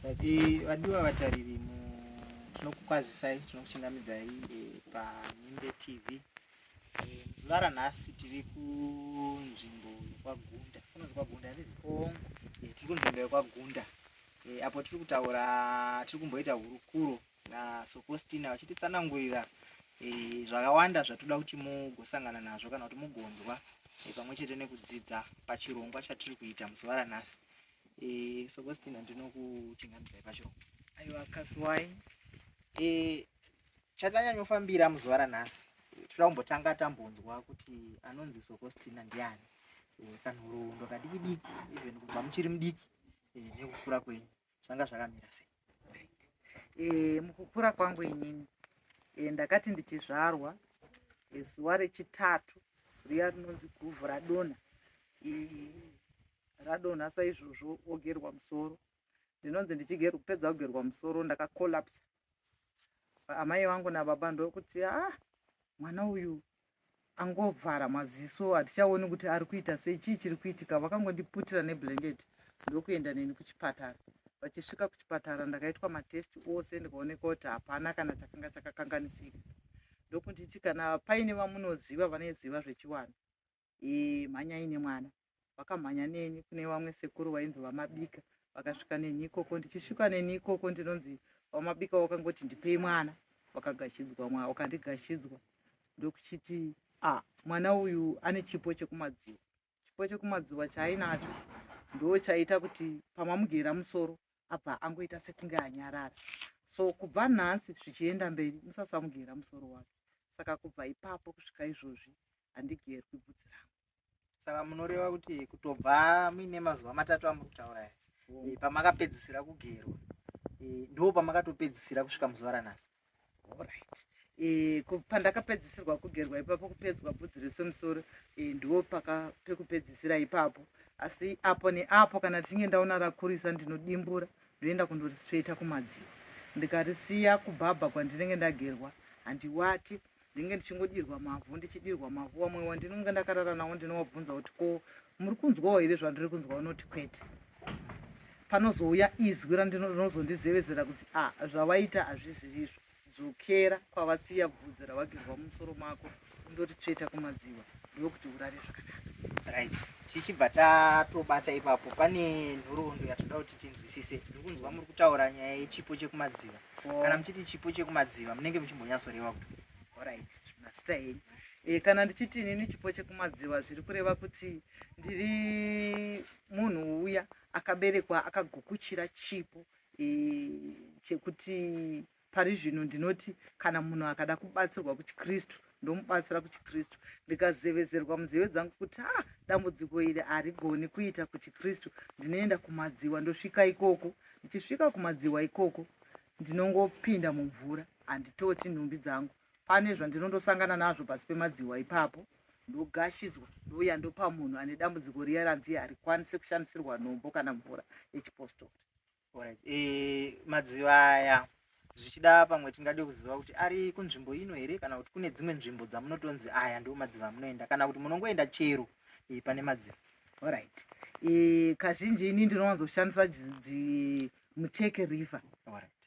Vadiwa vatariri, tinokukwazisai, tinokuchingamidzai paNyimbe TV. Zuva ranhasi tiri kunzvimbo yekwaGunda, kunonzi kwaGunda handiti? Tiri kunzvimbo yekwaGunda apo tiri kutaura, tiri kumboita hurukuro naSokostina vachititsanangurira zvakawanda zvatoda kuti mugosangana nazvo kana kuti mugonzwa pamwe chete nekudzidza pachirongwa chatiri kuita muzuva ranhasi. Sokostina, ndinokuchingamidzai pachirongwa. Aiwa, kaziwai. Chatanyanyofambira muzuva ranhasi, toda kumbotanga tambonzwa kuti anonzi Sokostina ndiani, kanhoroondo kadiki diki, even kubva muchiri mudiki nekukura kwenyu zvanga zvakamira sei? Mukukura kwangu inini, ndakati ndichizvarwa zuva rechitatu riya rinonzi guvhu radonha, radonha saizvozvo wogerwa musoro. Ndinonzi ndichipedza kugerwa musoro ndakacollapsa. Amai vangu nababa ndokuti, "Ah, mwana uyu angovhara maziso, hatichaoni kuti ari kuita sei, chii chiri kuitika?" Vakangondiputira neblanket ndokuenda neni kuchipatara. Vachisvika kuchipatara ndakaitwa matest ose, ndikaonekwa kuti hapana kana chakanga chakakanganisika. Ndokunditi, "Kana paine vamunoziva vanoziva zvechivanhu, mhanyai nemwana." Vakamhanya neni kune vamwe sekuru vainzi VaMabika. Vakasvika neni ikoko. Ndichisvika neni ikoko, ndinonzi VaMabika vakangoti, "Ndipei mwana." Vakagashidzwa, vakandigashidzwa, ndokuchiti, "A, mwana uyu ane chipo chekumadziwa." Chipo chekumadziwa chaainacho ndo chaita kuti pamamugera musoro abva angoita sekunge anyarara. So kubva nhasi zvichienda mberi musasamugera musoro wake. Saka kubva ipapo kusvika izvozvi handigerwi bvudzi rangu. Saka munoreva kuti kutobva muine mazuva 3 amuri kutaura aya, pamakapedzisira kugerwa ndo pamakatopedzisira kusvika muzuva ranhasi? Alright. Pandakapedzisirwa kugerwa ipapo, kupedzwa bvudzi rese musoro, ndo pekupedzisira ipapo. Asi apo neapo kana tichinge ndaona rakurisa, ndinodimbura ndoenda kundorisveta kumadziwa, ndikarisiya kubhabha kwandinenge ndagerwa. Handiwati, ndinenge ndichingodirwa mavhu, ndichidirwa mavhu. Vamwe wandinonge ndakarara nawo ndinovabvunza kuti, "Ko muri kunzwawo here zvandiri kunzwa?" Unoti, "Kwete." Panozouya izwi rinozondizevezera kuti, "A, zvavaita hazvisirizvo, dzokera kwavasiya bvudzi ravagerwa mumusoro mako, undoritsveta kumadziwa, ndokuti urare zvakanaka." Right, tichibva tatobata ipapo, pane nhoroondo yatoda kuti tinzwisise. Ndiri kunzwa muri kutaura nyaya yechipo chekumadziva. Kana muchiti chipo chekumadziva, munenge muchimbonyatsoreva kuti? Alright, mazvita henyu. Kana ndichiti inini chipo chekumadziva, zviri kureva kuti ndiri munhu uya akaberekwa akagukuchira chipo chekuti pari zvino ndinoti kana munhu akada kubatsirwa kuchiKristu, ndomubatsira kuchiKristu. Ndikazevezerwa munzeve dzangu kuti, "Ah, dambudziko iri harigoni kuita kuchiKristu," ndinoenda kumadziwa. Ndosvika ikoko, ndichisvika kumadziwa ikoko ndinongopinda mumvura, handitoti nhumbi dzangu. Pane zvandinondosangana nazvo pasi pemadziwa ipapo, ndogashidzwa, ndouya ndopa munhu ane dambudziko riya ranzi harikwanisi kushandisirwa nhombo kana mvura yechipostori. Alright. Madziva aya, zvichida pamwe tingade kuziva kuti ari kunzvimbo ino here, kana kuti kune dzimwe nzvimbo dzamunotonzi aya ndo madziva amunoenda, kana kuti munongoenda chero pane madziva? Alright. Kazhinji ini ndinowanzoshandisa Mucheke River.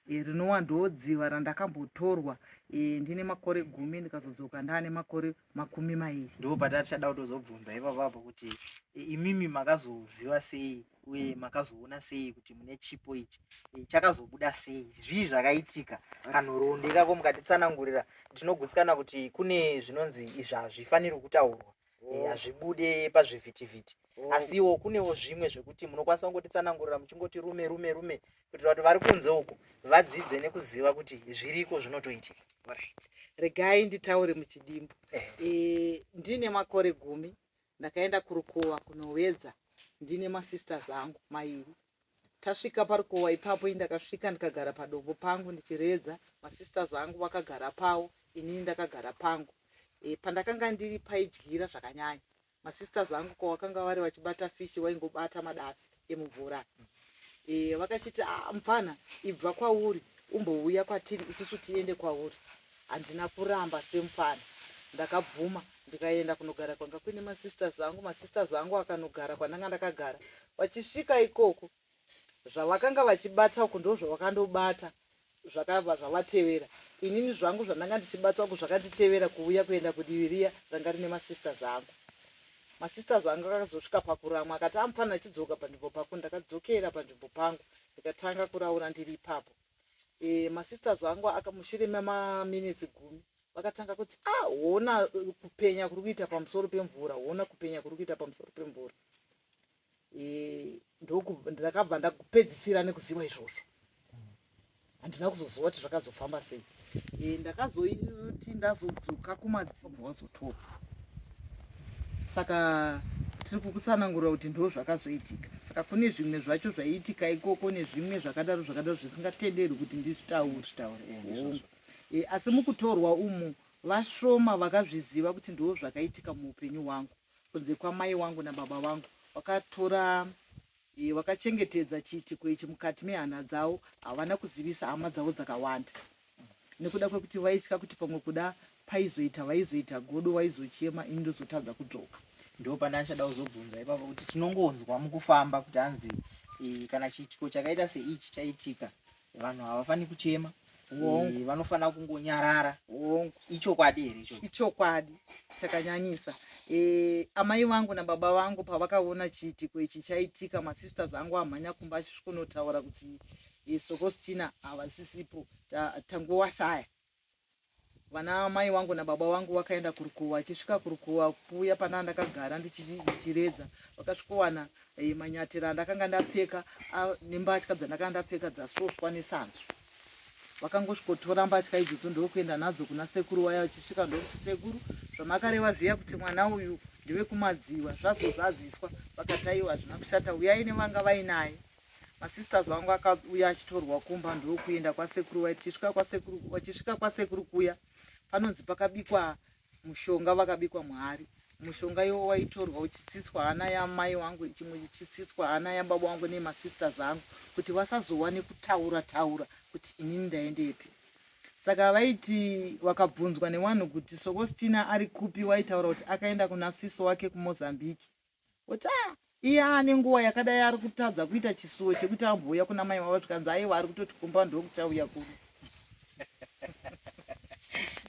Rinova ndo dziva randakambotorwa ndine makore 10, ndikazodzoka ndaane makore 20. Ndo patatichada kutozobvunza ipapapo kuti imimi makazoziva sei uye makazoona sei kuti mune chipo ichi? Chakazobuda sei? Zvii zvakaitika? Kanhoroondo ikako mukatitsanangurira, tinogutsikana kuti kune zvinonzi izvi hazvifaniri kutaurwa, hazvibude pazvivhitivhiti, asiwo kunewo zvimwe zvekuti munokwanisa kungotitsanangurira muchingoti rume rume rume, kuitira kuti vari kunze uko vadzidze nekuziva kuti zviriko zvinotoitika. Alright. Regai nditaure muchidimbu. Ndine makore 10 ndakaenda kurukowa kunowedza ndine masisters angu mairi. Tasvika parukowa ipapo, indakasvika ndikagara padombo pangu ndichiredza. Masisters angu vakagara pawo, inini ndakagara pangu. Pandakanga ndiri paidyira zvakanyanya. Masisters angu kwavakanga vari vachibata fishi, waingobata madafi emumvura. Vakachiti, "Ah, mupfana, ibva kwauri umbouya kwatiri, isusu tiende kwauri." Handina kuramba semupfana, ndakabvuma, ndikaenda kunogara kwanga kuine masisters angu. Masisters angu akanogara kwandanga ndakagara. Vachisvika ikoko Zvavakanga vachibata uku ndozvavakandobata zvakabva zvavatevera. Inini zvangu zvandanga ndichibata uku zvakanditevera kuuya kuenda kudivi riya ranga rine masisters angu. Masisters angu akazosvika pakuramwa akati amufanira chidzoka panzvimbo pako. Ndakadzokera panzvimbo pangu ndikatanga kuraura ndiri ipapo. E, masisters angu aka mushure memaminitsi gumi vakatanga kuti ah hona kupenya kuri kuita pamusoro pemvura, hona kupenya kuri kuita pamusoro pemvura. E, ndakabva ndakupedzisira nekuziva izvozvo handina kuzoziva kuti zvakazofamba sei e, ndakazoti ndazodzoka kumadzimba wazotorwa saka tiri kukutsanangurira kuti ndo zvakazoitika saka kune zvimwe zvacho zvaiitika ikoko nezvimwe zvakadaro zvakadaro zvisingatenderwi kuti ndizvitaure eh, e, asi mukutorwa umu vashoma vakazviziva kuti ndo zvakaitika muupenyu hwangu kunze kwamai wangu nababa vangu vakatora e, vakachengetedza chiitiko ichi mukati mehana dzavo havana kuzivisa hama dzavo dzakawanda nekuda kwekuti vaitya kuti pamwe kuda paizoita vaizoita godo vaizochema ini ndozotadza kudzoka ndo pandandichada kuzobvunza ipapo kuti tinongonzwa mukufamba kuti hanzi e, kana chiitiko chakaita seichi chaitika vanhu havafaniri kuchema Hongu. Vanofanira kungonyarara. Hongu. Ichokwadi here ichocho? Ichokwadi chakanyanyisa. E, amai vangu nababa vangu pavakaona chiitiko ichi chaitika masisters angu amhanya kumba achisvikonotaura kuti e, Sokostina havasisipo tangowashaya. Vana mai wangu nababa wangu vakaenda kurukowa achisvika kurukowa kuuya pana ndakagara ndichiredza vakasvikowana e, manyatera andakanga ndapfeka nembatya dzandakanga ndapfeka dzasoswa nesanzu vakangosvikotora mbatya idzodzo ndokuenda nadzo kuna sekuru waya vachisvika ndokuti sekuru zvamakareva zviya kuti mwana uyu ndewekumadziwa zvazozaziswa vakati aiwa hazvina kushata uyai nevanga vainaye masisters vangu akauya achitorwa kumba ndokuenda kwasekuru waiti chisvika kwasekuru vachisvika kwasekuru kuya panonzi pakabikwa mushonga vakabikwa muhari mushonga iwo waitorwa uchitsitswa hana yamai wangu chimwe uchitsitswa hana yababa wangu nemasisters angu kuti vasazowane kutaura taura kuti inini ndaendepi saka vaiti vakabvunzwa nevanhu kuti sokostina ari kupi waitaura kuti akaenda kuna siso wake kumozambique Oti ah iye aane nguva yakadai ari kutadza kuita chisuwo chekuti ambouya kuna mai vavo zvikanzi aiwa ari kutoti kumba ndokuchauya kuno.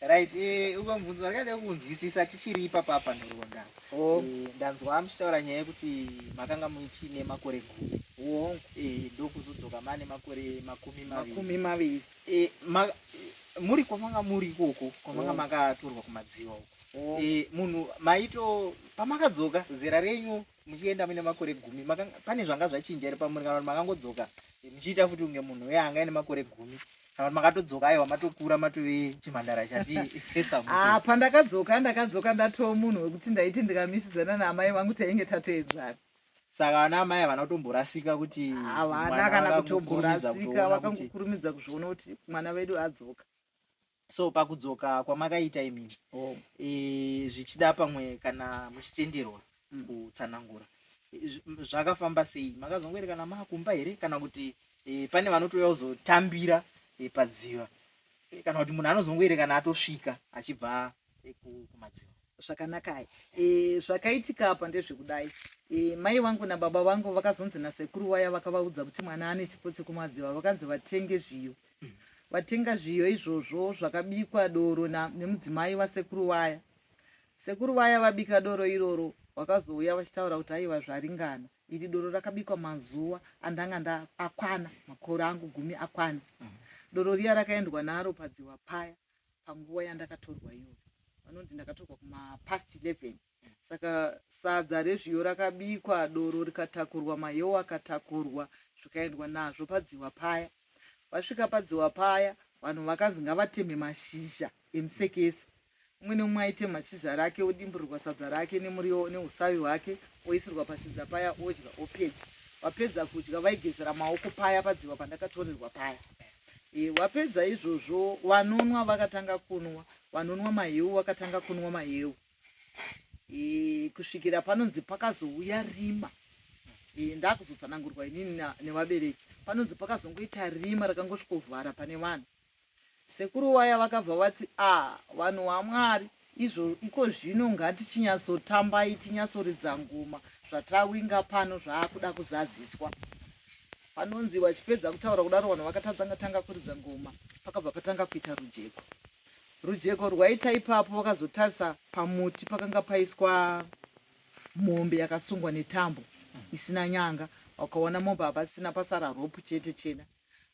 Right, eh, umwe mubvunzo wandakada kunzwisisa tichiri ipapa panhoroondo apa. Oh. Eh, ndanzwa muchitaura nyaya yekuti makanga muchine makore gumi. Hongu. Eh, ndokuzodzoka mane makore 20. 20. Eh, ma, muri kwamanga muri ikoko kwamanga Oh. makatorwa kumadziwa uko. Oh. E, munhu maito pamakadzoka zera renyu muchienda muine makore gumi pane zvanga zvachinja here pamuri kana kuti makangodzoka e, muchiita futi kunge munhu uye anga aine makore gumi kana kuti makatodzoka aiwa matokura matove chimhandara chati ah, pandakadzoka ndakadzoka ndatoo munhu wekuti ndaiti ndikamisidzana naamai vangu tainge tatoenzana saka vana amai havana kutomborasika kuti havana kana kutomborasika vakangokurumidza kuzviona kuti mwana vedu adzoka so pakudzoka kwamakaita imimi oh. e, zvichida pamwe kana muchitenderwa mm. kutsanangura e, zvakafamba sei makazongoerekana maakumba here kana kuti e, pane vanotouya kuzotambira e, padziva e, kana kuti munhu anozongoerekana atosvika achibva e, kumadziva zvakanakai e, zvakaitika apa ndezvekudai e, mai vangu nababa vangu vakazonzi nasekuru vaya vakavaudza kuti mwana ane chipo chekumadziva vakanzi vatenge zviyo Vatenga zviyo izvozvo zvakabikwa doro nemudzimai vasekuru vaya. Sekuru vaya vabika doro iroro vakazouya vachitaura kuti aiwa zvaringana. Iri doro rakabikwa mazuva andanga nda akwana makore angu gumi akwana. Doro riya rakaendwa naro padziwa paya panguva yandakatorwa iyoyo. Vanonzi ndakatorwa kuma past 11. Saka sadza rezviyo rakabikwa, doro rikatakurwa, mahewu akatakurwa zvikaendwa nazvo padziwa paya. Vasvika padziwa paya, vanhu vakanzi ngavatemhe mashizha emusekese. Umwe neumwe aitemha shizha rake odimburirwa sadza rake nemuriwo neusavi hwake oisirwa pashizha paya odya opedza. Vapedza kudya vaigezera maoko paya padziwa pandakatorerwa paya. E, wapedza izvozvo vanonwa vakatanga kunwa, vanonwa mahewu vakatanga kunwa mahewu. E, kusvikira panonzi pakazouya rima e, ndakuzotsanangurwa inini nevabereki panonzi pakazongoita rima rakangosvikovhara pane vanhu sekuru waya vakabva vati a ah, vanhu vamwari izvo iko zvino ngatichinyatsotambai tinyatsoridza ngoma zvatawinga pano zvaakuda kuzaziswa. Panonzi vachipedza kutaura kudaro vanhu vakatanga tanga kuridza ngoma pakabva patanga kuita rujeko. Rujeko rwaita ipapo vakazotarisa pamuti pakanga paiswa mombe yakasungwa netambo isina nyanga vakaona mombe hapasina pasara ropu chete chena.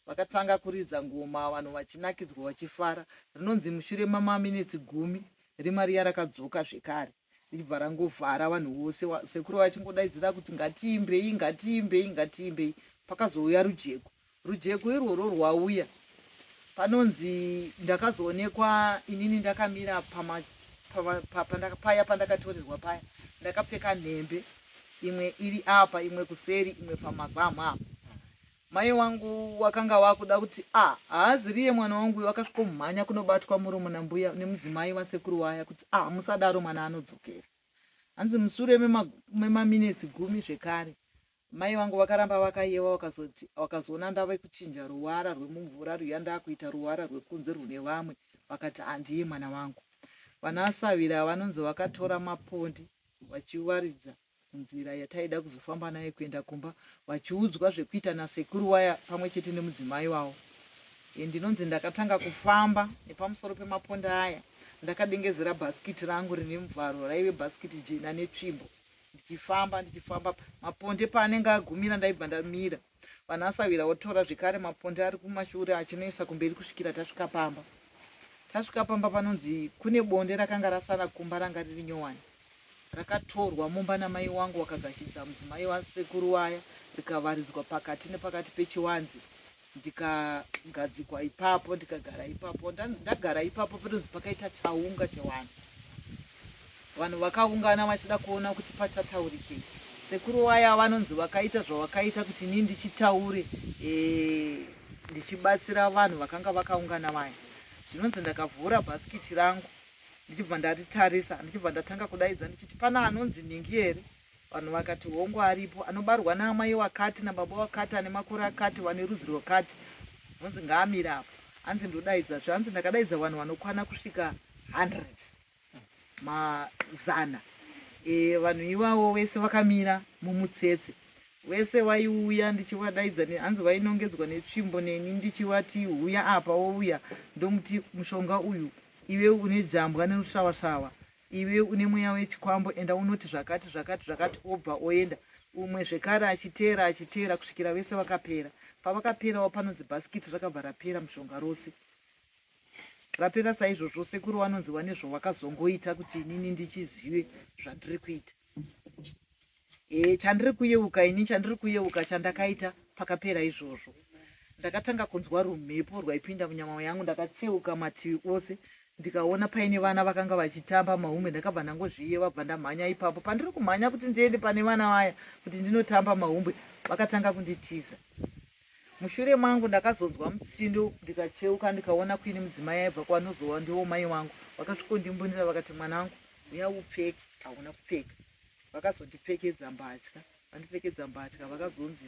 Vakatanga kuridza ngoma vanhu vachinakidzwa vachifara. Rinonzi mushure memaminetsi gumi rima riya rakadzoka zvekare richibva rangovhara vanhu vose sekuru vachingodaidzira kuti ngatiimbei ngatiimbei ngatiimbei pakazouya rujeko rujeko irworwo rwauya panonzi ndakazoonekwa inini ndakamira pama, pama, pa, pa, paya pandakatorerwa paya ndakapfeka nhembe imwe iri apa imwe kuseri imwe pamazamu apa Mai wangu wakanga wakuda kuti ah haaziriye mwana wangu uyu akasvikomhanya kunobatwa muromo nambuya nemudzimai wasekuru waya kuti ah musadaro mwana anodzokera. Hanzi musure memaminetsi gumi zvekare mai vangu vakaramba vakayewa vakazoti vakazoona ndave kuchinja ruwara rwemumvura ruya ndakuita ruwara rwekunze rwune vamwe vakati handiye mwana wangu. Vana Savira vanonzi vakatora mapondi vachiwaridza Nzira yataida kuzofamba nayo kuenda kumba vachiudzwa zvekuita nasekuru waya pamwe chete nemudzimai wavo. E, ndinonzi ndakatanga kufamba nepamusoro pemaponda aya ndakadengezera bhasikiti rangu rine muvharo raive bhasikiti jena netsvimbo ndichifamba ndichifamba maponde paanenge agumira ndaibva ndamira vanasawira votora zvekare maponde ari kumashure achinoisa kumberi kusvikira tasvika pamba tasvika pamba panonzi kune bonde rakanga rasara kumba ranga riri nyowani Rakatorwa mumba namai wangu wakagashidza mudzimai wasekuru waya rikavaridzwa pakati nepakati pechiwanze ndikagadzikwa ipapo ndikagara ipapo ndagara ipapo panonzi pakaita chaunga chevanhu vanhu vakaungana vachida kuona kuti pachataurikei sekuru waya vanonzi vakaita zvavakaita kuti ini ndichitaure e, ndichibatsira vanhu vakanga vakaungana vaya zvinonzi ndakavhura bhasikiti rangu ndichibva ndaritarisa ndichibva ndatanga kudaidza ndichiti pana anonzi nhingi here vanhu vakati hongu aripo anobarwa naamai wakati nababa wakati ane makore akati vane rudzi rwakati vonzi ngaamire apo hanzi ndodaidza zve hanzi ndakadaidza vanhu vanokwana kusvika 100 mazana e, vanhu ivavo vese vakamira mumutsetse Vese vaiuya ndichivadaidza hanzi vainongedzwa netsvimbo neni ndichivati huya apa wouya ndomuti mushonga uyu iwe une jambwa nerusvavasvava iwe une mweya wechikwambo enda unoti zvakati zvakati zvakati obva oenda umwe zvekare achiteera achiteera kusvikira vese vakapera pavakaperawo panonzi bhasikiti rakabva rapera mushonga rose rapera saizvozvo sekuru vanonzi vane zvavakazongoita kuti inini ndichizive zvandiri kuita E, chandiri kuyeuka ini chandiri kuyeuka chandakaita pakapera izvozvo ndakatanga kunzwa rumhepo rwaipinda munyama yangu ndakacheuka mativi ose ndikaona paine vana vakanga vachitamba mahumbwe ndakabva ndangozviyeva bva ndamhanya ipapo pandiri kumhanya kuti ndiende pane vana vaya kuti ndinotamba mahumbwe vakatanga kunditiza mushure mangu ndakazonzwa mutsindo ndikacheuka ndikaona kuine mudzimai aibva kwanozova ndiwo mai vangu vakasvikondimbundira vakati mwanangu uya upfeke hauna kupfeka vakazondipfekedza mbatya vandipfekedza mbatya vakazonzi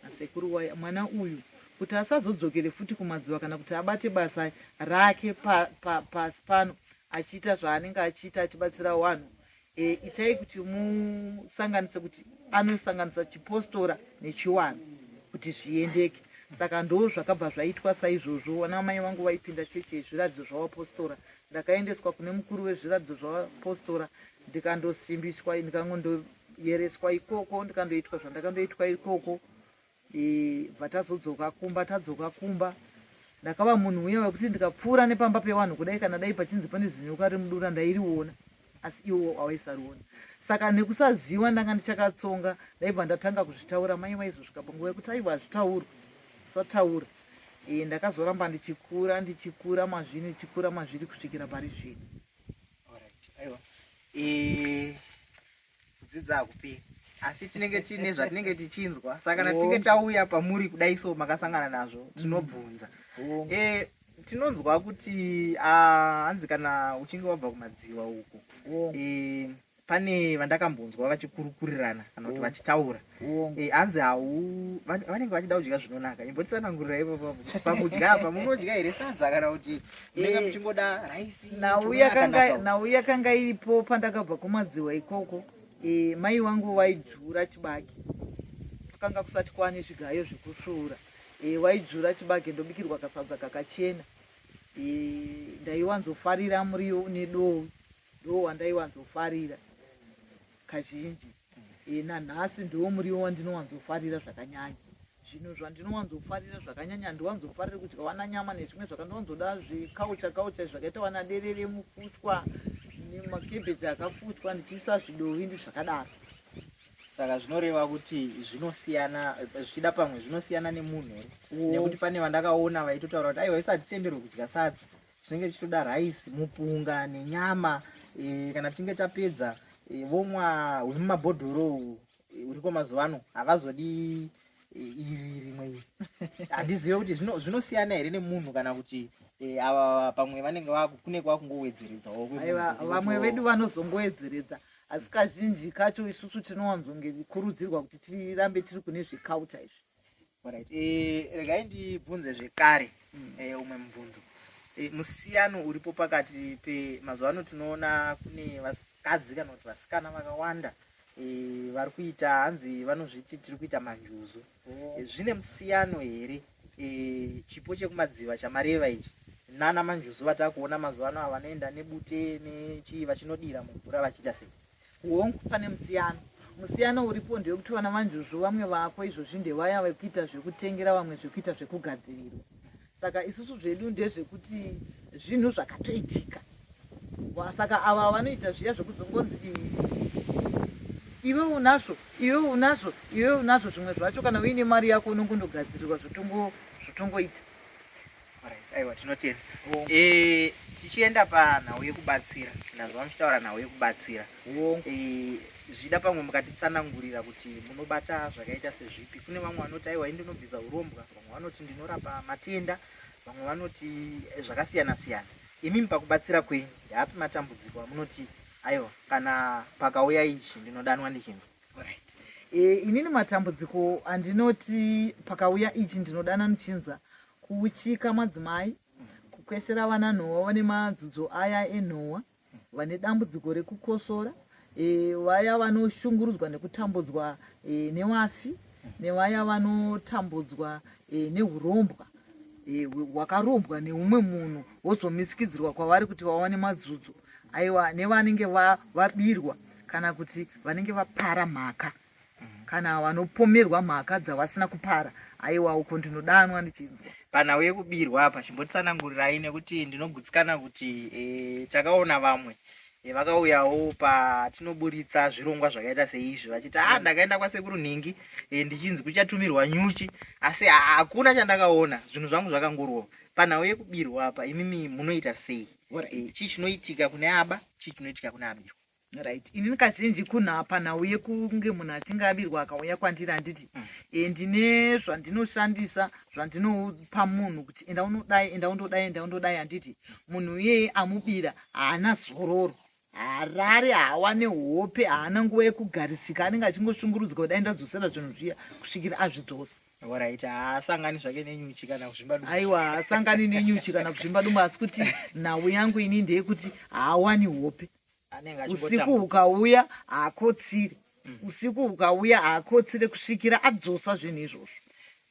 nasekuru waya mwana uyu kuti asazodzokere futi kumadziva kana kuti abate basa rake pasi pa, pa, pano achiita zvaanenge achiita achibatsira vanhu e, itai kuti musanganise kuti anosanganisa chipostora nechiwanhu kuti zviendeke saka ndo zvakabva zvaitwa saizvozvo vana mai vangu vaipinda chechi yezviratidzo zvavapostora Ndakaendeswa kune mukuru wezviratidzo zvavapostora ndikandosimbiswa ndikangondoyereswa ikoko ndikandoitwa zvandakandoitwa ikoko e, bva tazodzoka kumba tadzoka kumba ndakava munhu uya wekuti ndikapfuura nepamba pevanhu kudai kana dai pachinzi pane zinyoka remudura ndairiona asi iwo awaisariona saka nekusaziva ndanga ndichakatsonga ndaibva ndatanga kuzvitaura mai vaizosvika panguva yekuti aiwa hazvitaurwi usataura e, ndakazoramba ndichikura ndichikura mazviri ndichikura mazviri kusvikira pari zvino aiwa e, kudzidza hakuperi asi tinenge tiine zvatinenge tichinzwa saka kana tichinge tauya pamuri kudai so makasangana nazvo mm. tinobvunza mm. e, tinonzwa kuti ah, hanzi kana uchinge wabva kumadziwa uku e, pane vandakambonzwa vachikurukurirana kana kuti vachitaura eh, hanzi hau vanenge vachida kudya zvinonaka imbotitsanangurira ipapo pakudya apa munodya here sadza kana kuti munenge eh, muchingoda raisi nhau yakanga iripo pandakabva kumadziwa ikoko eh, mai vangu vaidzvura chibage Kanga kusati kwane zvigayo zvekusvuura. E, waidzvura chibage ndobikirwa kasadza kakachena. E, ndaiwanzofarira muriwo une dovi, ndo wandaiwanzofarira kazhinji. E, nanhasi ndiwo muriwo wandinowanzofarira zvakanyanya. Zvinhu zvandinowanzofarira zvakanyanya handiwanzofariri kudya wana nyama nezvimwe zvakandiwanzoda zvekaucha kaucha zvakaita wana derere mufushwa nemakebheji akafushwa ndichiisa zvidovi ndi zvakadaro. Saka zvinoreva kuti zvinosiyana zvichida pamwe zvinosiyana nemunhu here? Nekuti pane vandakaona vaitotaura kuti aiwa isu hatitenderwe kudya sadza tinenge tichitoda rice mupunga nenyama e, kana tichinge tapedza e, vomwa hwemumabhodhoro e, uriko mazuva ano havazodi e, iri rimwe iri handizive kuti zvinosiyana here nemunhu kana kuti e, ava pamwe vanenge kune kwakungowedzeredzawo vamwe vedu vanozongowedzeredza asi kazhinji kacho isusu tinowanzongekurudzirwa kuti tirambe tiri kune zvekaucha izvi. Alright. E, regai ndibvunze zvekare mm. E, umwe mubvunzo e, musiyano uripo pakati pemazuva ano tinoona kune vakadzi kana kuti vasikana vakawanda e, vari kuita hanzi vanozviti tiri kuita manjuzu oh. E, zvine musiyano here e, chipo chekumadziva chamareva ichi nana manjuzu vatakuona mazuva ano vanoenda nebute nechii vachinodira mumvura vachiita sei? Hongu, pane musiyano. Musiyano uripo ndewekuti vana manjuzu vamwe vako izvozvi ndevaya vekuita zvekutengera vamwe zvekuita zvekugadzirirwa. Saka isusu zvedu ndezvekuti zvinhu zvakatoitika. Saka ava vanoita zviya zvekuzongonzi iwe unazvo, iwe unazvo, iwe unazvo zvimwe zvacho kana uine mari yako unongondogadzirirwa zvotongoita. Alright, aiwa tinotenda. Eh, tichienda panhau yekubatsira, ndazwa muchitaura nhau yekubatsira. Eh, zvichida pamwe mukatitsanangurira kuti munobata zvakaita sezvipi. Kune vamwe vanoti aiwa ini ndinobvisa urombwa, vamwe vanoti ndinorapa matenda, vamwe vanoti eh, zvakasiyana siyana. Imimi pakubatsira kwenyu, ndeapi matambudziko amunoti aiwa kana pakauya ichi ndinodanwa ndichinzwa? Alright. E, inini matambudziko andinoti pakauya ichi ndinodana ndichinzwa kuuchika madzimai, kukwesera vana nhowa vane madzudzo aya enhowa, vane dambudziko rekukosora, e, vaya vanoshungurudzwa nekutambudzwa e, newafi, nevaya vanotambudzwa e, neurombwa e, hwakarombwa neumwe munhu wozomisikidzirwa kwavari kuti vawane madzudzo aiwa nevanenge vabirwa kana kuti vanenge vapara mhaka kana vanopomerwa mhaka dzavasina kupara aiwa uko ndinodanwa ndichinzwa panhau yekubirwa apa chimbotsanangurirai nekuti ndinogutsikana kuti e, takaona vamwe e, vakauyawo patinoburitsa zvirongwa zvakaita seizvi vachiti ah ndakaenda kwasekuru nhingi e, ndichinzi kuchatumirwa nyuchi asi hakuna chandakaona zvinhu zvangu zvakangorova panhau yekubirwa apa imimi munoita sei e, chii chinoitika kune aba chii chinoitika kune abirwa Right. Inini kazhinji kunhapa nhau yekunge munhu achinge abirwa akauya kwandiri handiti mm. E, ndine zvandinoshandisa zvandinopa munhu kuti enda unodai enda undodai enda undodai handiti munhu iyeye amubira haana zororo haarare haawane hope haana nguva yekugarisika anenge achingoshungurudzika kudai ndadzosera zvinhu zviya kusvikira azvidzosa. Alright, haasangani zvake nenyuchi kana kuzvimba dumbu. Aiwa, haasangani nenyuchi kana kuzvimba dumbu asi kuti nhau yangu ini ndeyekuti haawani hope. Usiku hukauya haakotsiri. Mm. Usiku hukauya haakotsire kusvikira adzosa zvinhu izvozvo.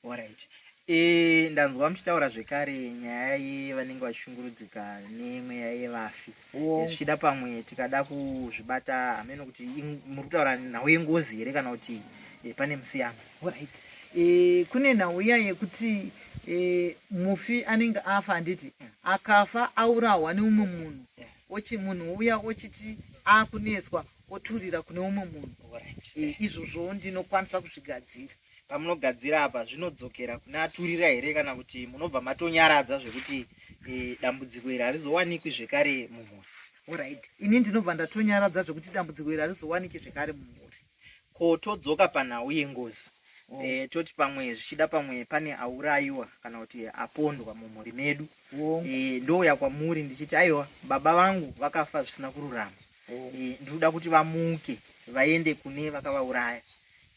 Alright. E, ndanzwa muchitaura zvekare nyaya yevanenge vachishungurudzika nemweya yevafi. Oh. Zvichida pamwe tikada kuzvibata hameno kuti muri kutaura nhau yengozi here kana kuti e, pane musiyano. Alright. E, kune nhau iya yekuti e, mufi anenge afa handiti mm. akafa aurahwa neumwe munhu yeah. Ochi munhu uya ochiti akunetswa oturira kune umwe munhu. Alright. E, izvozvo ndinokwanisa kuzvigadzira. Pamunogadzira apa zvinodzokera kune aturira here kana kuti munobva matonyaradza zvekuti e, dambudziko iri harizowanikwi zvekare mumhuri? Alright. Ini ndinobva ndatonyaradza zvekuti dambudziko iri harizowaniki zvekare mumhuri. Ko todzoka panhau yengozi. Oh. E, toti pamwe zvichida pamwe pane aurayiwa kana kuti apondwa mumhuri medu. Oh. E, ndouya kwamuri ndichiti aiwa baba vangu vakafa zvisina kururama. Oh. E, ndinoda kuti vamuke vaende kune vakavauraya.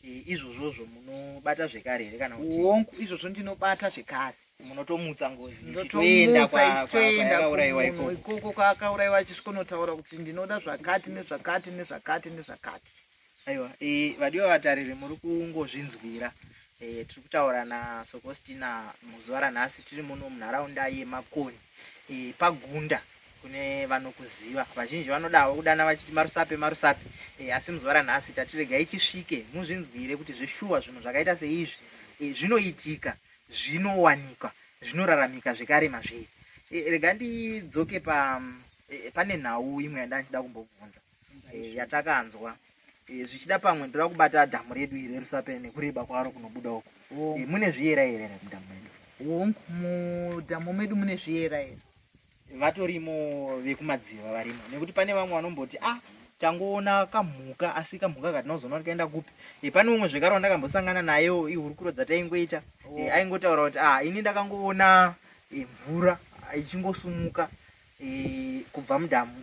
E, izvozvozvo munobata zvekare here kana kuti? Hongu, izvozvo ndinobata zvekare. Munotomutsa ngozi ichitoenda kwayakauraiwa ikoko. Ikoko kwaakauraiwa achisvikonotaura kuti ndinoda zvakati nezvakati nezvakati nezvakati. Aiwa, e, vadiwa vatariri muri kungozvinzwira. E, tiri kutaura naSokostina muzuva ranhasi tiri muno munharaunda yeMakoni e, paGunda kune vanokuziva. Vazhinji vanodawo kudana vachiti Marusape Marusape. E, asi muzuva ranhasi tati regai tisvike muzvinzwire kuti zveshuwa zvinhu zvakaita seizvi e, zvinoitika, zvinowanikwa, zvinoraramika zvekare mazviri. E, rega ndidzoke pa e, pane nhau imwe yandanga ndichida kumbobvunza. e, yatakanzwa e, zvichida pamwe ndoda kubata dhamu redu iri rerusape nekureba kwaro kunobuda uko e, mune zviyera here here mudhamu medu? Hongu, mudhamu medu mune zviyera here. Vatorimo vekumadziva varimo nekuti pane vamwe vanomboti ah tangoona kamhuka asi kamhuka katinozoona kuti kaenda kupi e, pane umwe zvekare wandakambosangana nayewo ihurukuro dzataingoita oh. E, aingotaura kuti ah ini ndakangoona e, mvura ichingosumuka e, kubva mudhamu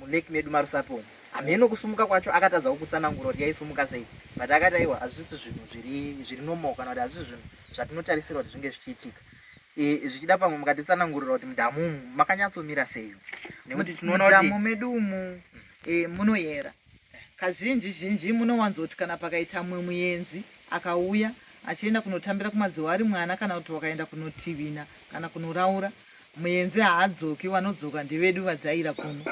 mulake medu maRusape umu hameno kusumuka kwacho akatadza kukutsanangura kuti yaisumuka sei but akati aiwa hazvisi zvinhu zviri zviri normal kana kuti hazvisi zvinhu zvatinotarisira kuti zvinge zvichiitika e, zvichida pamwe mukatitsanangurira kuti mudhamu umu makanyatsomira sei nekuti tinoona kuti mudhamu medu umu e, munoyera kazhinji zhinji munowanzoti kana pakaita mumwe muyenzi akauya achienda kunotambira kumadziwa ari mwana kana kuti wakaenda kunotivina kana kunoraura Muyenzi haadzoki vanodzoka ndevedu vadzaira kuno.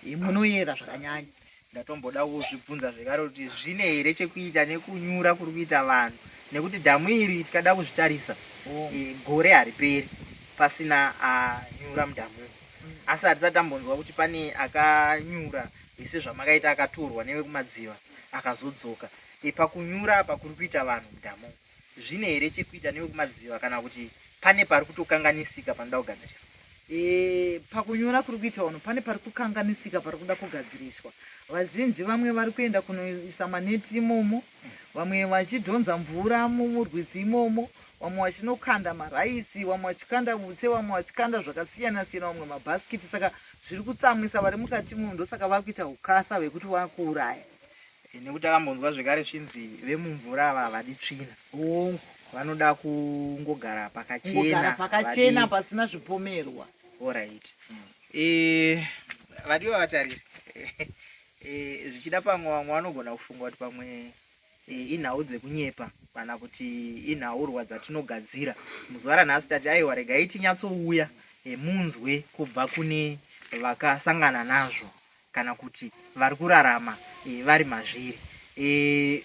Munoyera zvakanyanya. Ndatomboda kuzvibvunza zvekare kuti zvine here chekuita nekunyura kuri kuita vanhu nekuti dhamu iri tikada kuzvitarisa oh. E, gore hariperi pasina anyura mudhamu mm. Asi hatisati tambonzwa kuti pane akanyura sezvamakaita akatorwa nevekumadziva akazodzoka e, pakunyura apa kuri kuita vanhu mudhamu Zvine here chekuita nevekumadziva kana kuti pane pari kutokanganisika panoda kugadziriswa? E, pakunyora kuri kuita vanhu pane pari kukanganisika pari kuda kugadziriswa. Vazhinji vamwe vari kuenda kunoisa maneti imomo, vamwe vachidhonza mvura murwizi imomo, vamwe vachinokanda maraisi, vamwe vachikanda utse, vamwe vachikanda zvakasiyana siyana, vamwe mabhasikiti. Saka zviri kutsamwisa vari mukati imomo, ndosaka vakuita ukasa hwekuti vakuuraya. Nekuti takambonzwa zvekare zvinzi vemumvura ava havadi tsvina. Hongu. Vanoda kungogara pakachena. Kungogara pakachena pasina zvipomerwa. Alright. Mm. Eh, vadiwa vatariri. Eh, zvichida pamwe vamwe vanogona kufunga kuti pamwe eh, inhau dzekunyepa kana kuti inhaurwa dzatinogadzira. Muzuva ranhasi tati aiwa regai tinyatsouya eh, munzwe kubva kune vakasangana nazvo. kana kuti vari kurarama e, vari mazviri e,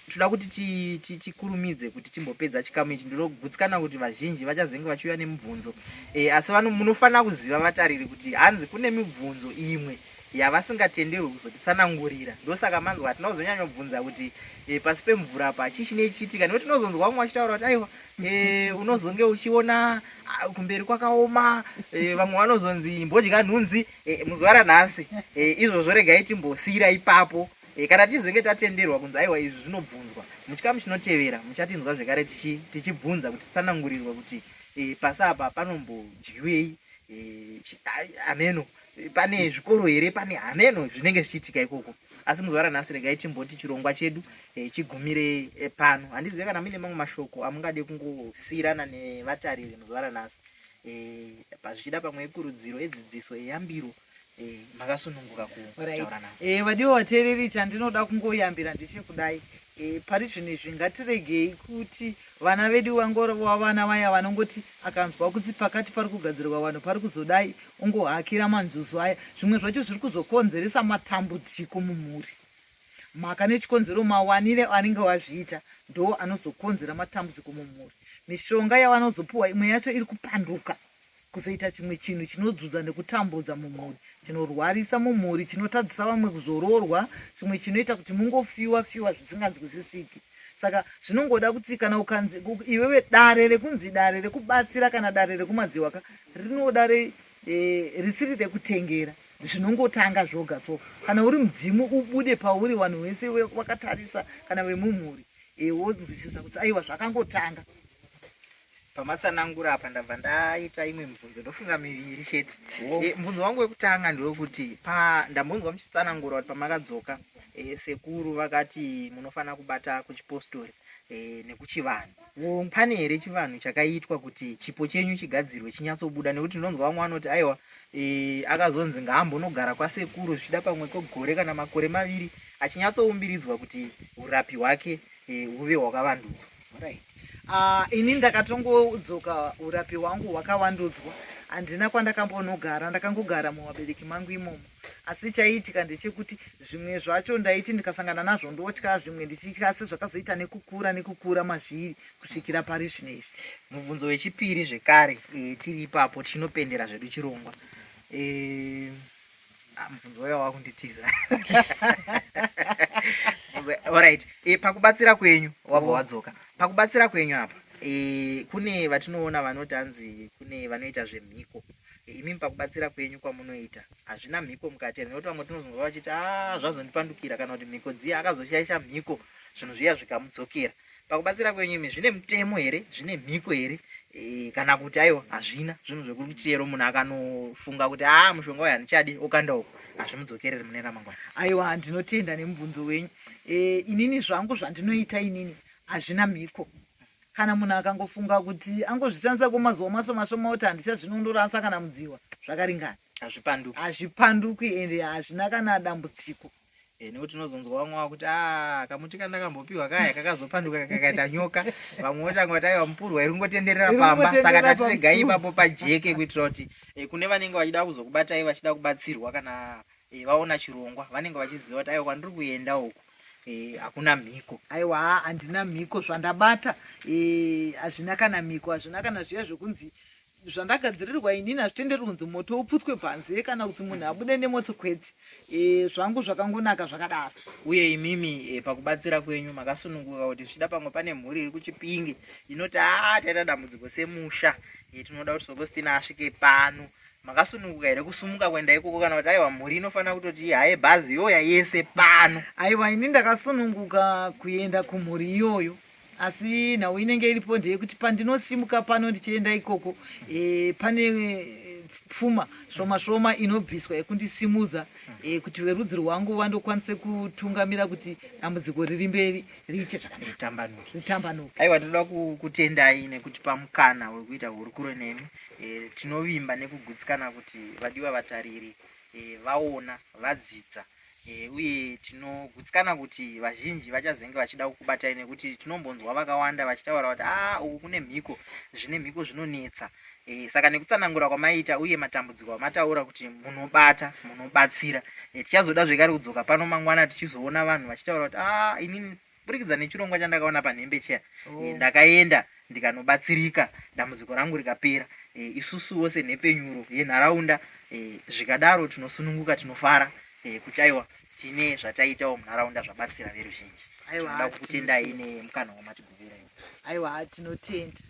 toda kuti tikurumidze kuti timbopedza chikamu ichi ndinogutsikana kuti vazhinji vachazenge vachiuya nemibvunzo e, asi vano munofanira kuziva vatariri kuti hanzi kune mibvunzo imwe yavasingatenderwi kuzotitsanangurira ndosaka manzwa hatina kuzonyanyobvunza kuti e, pasi pemvura apa chii chinei chiitika nekuti tinozonzwa vamwe vachitaura kuti aiwa e, unozonge uchiona kumberi kwakaoma e, vamwe vanozonzi imbodya nhunzi E, muzuva ranhasi e, izvozvo regai timbosiira ipapo e, kana tizenge tatenderwa kunzi aiwa izvi zvinobvunzwa muchikamu chinotevera muchatinzwa zvekare tichibvunza kuti tsanangurirwa kuti e, pasi apa panombodyiwei e, hameno pane zvikoro here pane hameno zvinenge zvichiitika ikoko asi muzuva ranhasi regai timboti chirongwa chedu e, chigumire e, pano handizive kana muine mamwe mashoko amungade kungosiirana nevatariri muzuva ranhasi e, pazvichida pamwe ekurudziro edzidziso eyambiro e, makasununguka kutaura navo e, vadiwa vateereri chandinoda kungoyambira ndechekudai e, pari zvino izvi ngatiregei kuti vana vedu vangova vana vaya vanongoti akanzwa kuti pakati pari kugadzirwa vanhu pari kuzodai ongohakira manjuzu aya zvimwe zvacho zviri kuzokonzeresa matambudziko mumhuri Mhaka nechikonzero mawanire anenge wazviita ndo anozokonzera matambudziko mumhuri. Mishonga yavanozopiwa imwe yacho iri kupanduka kuzoita chimwe chinhu chinodzudza nekutambudza mumhuri, chinorwarisa mumhuri, chinotadzisa vamwe kuzoroorwa, chimwe chinoita kuti mungofiwa fiwa zvisinganzwisisiki. Saka zvinongoda kuti kana ukanzi iwewe dare rekunzi dare rekubatsira kana dare rekumadziwaka rinoda re, e, risiri rekutengera zvinongotanga zvoga so kana uri mudzimu ubude pauri vanhu vese vakatarisa kana vemumhuri e, wonzwisisa kuti aiwa zvakangotanga pamatsanangura apa ndabva ndaita imwe mibvunzo ndofunga miviri chete e, mubvunzo wangu wekutanga ndewekuti pa ndambonzwa muchitsanangura kuti pamakadzoka e, sekuru vakati munofanira kubata kuchipostori e, nekuchivanhu pane here chivanhu chakaitwa kuti chipo chenyu chigadzirwe chinyatsobuda nekuti ndinonzwa vamwe vanoti aiwa e, akazonzi ngaambonogara kwasekuru zvichida pamwe kwegore kana makore maviri Achinyatsoumbiridzwa kuti urapi hwake huve hwakavandudzwa. Right. Ini ndakatongodzoka urapi hwangu hwakavandudzwa, handina kwandakambonogara, ndakangogara muvabereki mangu imomo. Asi chaiitika ndechekuti zvimwe zvacho ndaiti ndikasangana nazvo ndotya, zvimwe ndichitya, asi zvakazoita nekukura nekukura mazviri kusvikira pari zvino izvi. Mubvunzo wechipiri zvekare, tiri ipapo tichinopendera zvedu chirongwa. Mubvunzo waiva wakunditiza. Alright, pakubatsira kwenyu wabva wadzoka. Pakubatsira kwenyu apa, kune vatinoona vanoti hanzi kune vanoita zvemhiko. Imimi pakubatsira kwenyu kwamunoita hazvina mhiko mukati here? Nekuti vamwe tinozonzwa vachiti zvazondipandukira, kana kuti mhiko dziya akazoshaisha mhiko, zvinhu zviya zvikamudzokera. Pakubatsira kwenyu imi zvine mutemo here, zvine mhiko here, kana kuti aiwa hazvina? Zvinhu zvekuti chero munhu akanofunga kuti mushonga uyu handichadi, okanda uko, hazvimudzokereri mune ramangwana? Aiwa, ndinotenda nemubvunzo wenyu. Inini zvangu zvandinoita inini hazvina mhiko. Kana munhu akangofunga kuti angozvishandisa kwemazuva mashoma shoma kuti handichazvinondorasa kana mudziwa, zvakaringana. Hazvipanduki. Hazvipanduki, ende hazvina kana dambudziko. Nekuti tinozonzwa vamwe vakuti kamuti kandakambopiwa kaya kakazopanduka kakaita nyoka. Vamwe votanga kuti aiwa mupurwa iri kungotenderera pamba. Saka tatiregai ipapo pajeke kuitira kuti kune vanenge vachida kuzokubatai, vachida kubatsirwa, kana vaona chirongwa vanenge vachiziva kuti aiwa kwandiri kuenda uku hakuna mhiko. Aiwa, handina mhiko. Zvandabata hazvina kana mhiko, hazvina kana zviya zvekunzi zvandagadzirirwa inini hazvitenderwi kunzi moto upfutswe panze kana kuti munhu abude nemoto kwete. Zvangu zvakangonaka zvakadaro. Uye imimi pakubatsira kwenyu makasununguka kuti zvichida pamwe pane mhuri iri kuChipinge inoti taita dambudziko semusha, tinoda kuti Sokostina asvike pano. Makasununguka here kusumuka kuenda ikoko, kana kuti aiwa mhuri inofanira kutoti haye bhazi yoya yese pano? Aiwa, ini ndakasununguka kuenda kumhuri iyoyo, asi nhau inenge iripo ndeyekuti pandinosimuka pano ndichienda ikoko, pane pfuma shoma shoma inobviswa yekundisimudza, kuti verudzi rwangu vandokwanise kutungamira kuti dambudziko riri mberi riite zvakanaka, ritambanuke. Ritambanuke. Aiwa, tinoda kutendai nekutipa mukana wekuita hurukuro nemi. Tinovimba nekugutsikana kuti vadiwa vatariri vaona, vadzidza, uye tinogutsikana kuti vazhinji vachazenge vachida kukubatai, nekuti tinombonzwa vakawanda vachitaura kuti uku kune mhiko, zvine mhiko zvinonetsa. Saka nekutsanangura kwamaita uye matambudziko amataura kuti munobata, munobatsira, tichazoda zvekare kudzoka pano mangwana tichizoona vanhu vachitaura kuti inini burikidza nechirongwa chandakaona panhembe cheya, ndakaenda ndikanobatsirika, dambudziko rangu rikapera. Isusuwo senhepfenyuro yenharaunda, zvikadaro tinosununguka, tinofara kuti aiwa tine zvataitawo munharaunda zvabatsira veruzhinji. Tinoda kukutendai nemukana wamatigovera. Aiwa, tinotenda.